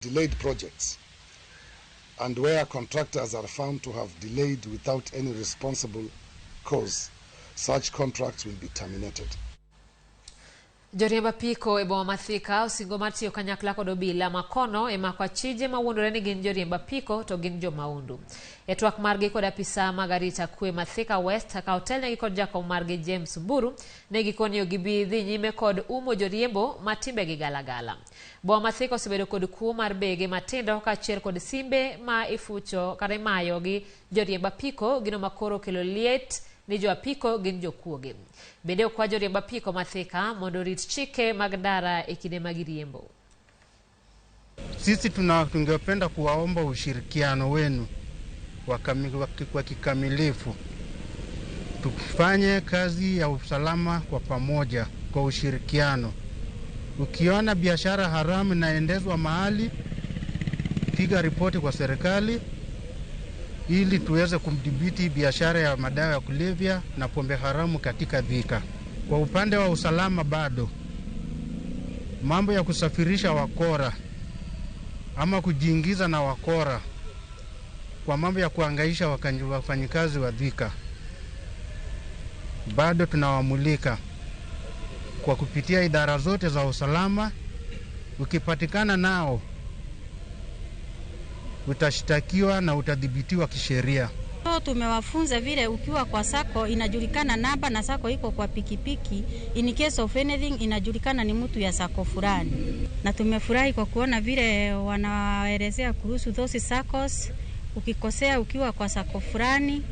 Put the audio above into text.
Delayed projects and where contractors are found to have delayed without any responsible cause, such contracts will be terminated. Joriemb apiko e boma ma Thika osingo mar tiyo kanyakla kod obila makono e mako achije mawuondore ni gin joriemb apiko to gin jomaundu. E twak margi kod apisa mag arita kwe ma Thika West ka otelnegi kod jakom margi James Mburu, ne gikoni ok gibi dhi nyime kod umo joriembo ma timbegi galagala. Boma ma Thika osebedo kod kuo mar bege matindo kaachiel kod simbe ma ifucho kata imayo gi joriemb apiko, gino makoro okelo liet ni jo apiko gin jokuoge. Bende okwa joriemb apiko ma Thika mondo orit chike mag ndara e kinde ma giriembo. Sisi tungependa kuwaomba ushirikiano wenu wa kikamilifu, tufanye kazi ya usalama kwa pamoja, kwa ushirikiano. Ukiona biashara haramu inaendezwa mahali, piga ripoti kwa serikali ili tuweze kumdhibiti biashara ya madawa ya kulevya na pombe haramu katika Thika. Kwa upande wa usalama, bado mambo ya kusafirisha wakora ama kujiingiza na wakora kwa mambo ya kuangaisha wafanyikazi wa Thika, bado tunawamulika kwa kupitia idara zote za usalama. Ukipatikana nao utashtakiwa na utadhibitiwa kisheria. Tumewafunza vile ukiwa kwa sacco inajulikana namba na sacco iko kwa pikipiki, in case of anything inajulikana ni mtu ya sacco fulani, na tumefurahi kwa kuona vile wanaelezea kuhusu those saccos. Ukikosea ukiwa kwa sacco fulani.